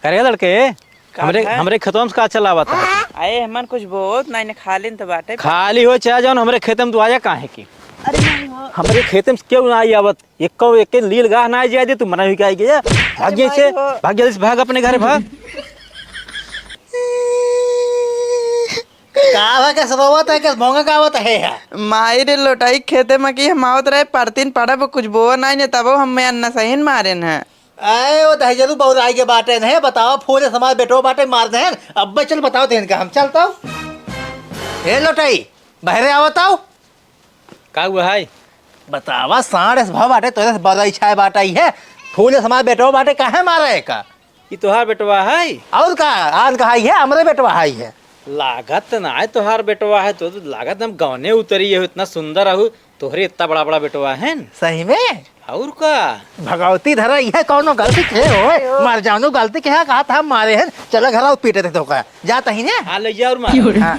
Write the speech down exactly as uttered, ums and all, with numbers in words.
करे लड़के, का हमरे, है? हमरे खेतवा में का चलावत है? अरे, हमन कुछ बोत नाई ने, खाली न तो बाटे। खाली हो चाहे जौन, हमरे खेते में तू आया काहे की? अरे नहीं हो। हमरे खेते में क्यों ना आई आवत? एक, एक लील गाह ना आई जाए दे, तू मना हुई के आई गया। भाग अरे जल्दी से, भाई हो। भाग जल्दी से, भाग अपने घर भाग। का बा, कैसे रोवत है, कैसे भोंगा गावत है यार? माई रे लोटाई, खेते में की हम आवत रहे, परतीन पड़ब, कुछ बोआ नाई ने, तबो हमें अन्ना सहीन मारे न। अरे, वो दहिजरू बौराई के बाटे नहीं, बतावा, फूल समाज बेटो बाटे, मार दे। अब चल बताओ थे इनका, हम चलता हूँ। ए लोटाई, बहरे आवत आओ। का हुआ है? बतावा, साढ़ से भाव बाटे, तोरे से बड़ा इच्छा है बाटा ही है। फूल समाज बेटो बाटे, काहे मारा है का? ई तोहार बेटवा है? और का, आन कहा है, हमरे बेटवा है, है। लागत ना है तोहार बेटवा है, तो लागत हम गौने उतरी है, इतना सुंदर रहू, तोहरे इतना बड़ा बड़ा बेटवा है। सही में? और का? भगवती धरा, यह कौनो गलती के होए, मर जानो गलती के है, कहा था मारे हैं, चला घर आओ, पीटे थे तो का, जाता ही ने। हाँ, ले जा और मार। हाँ।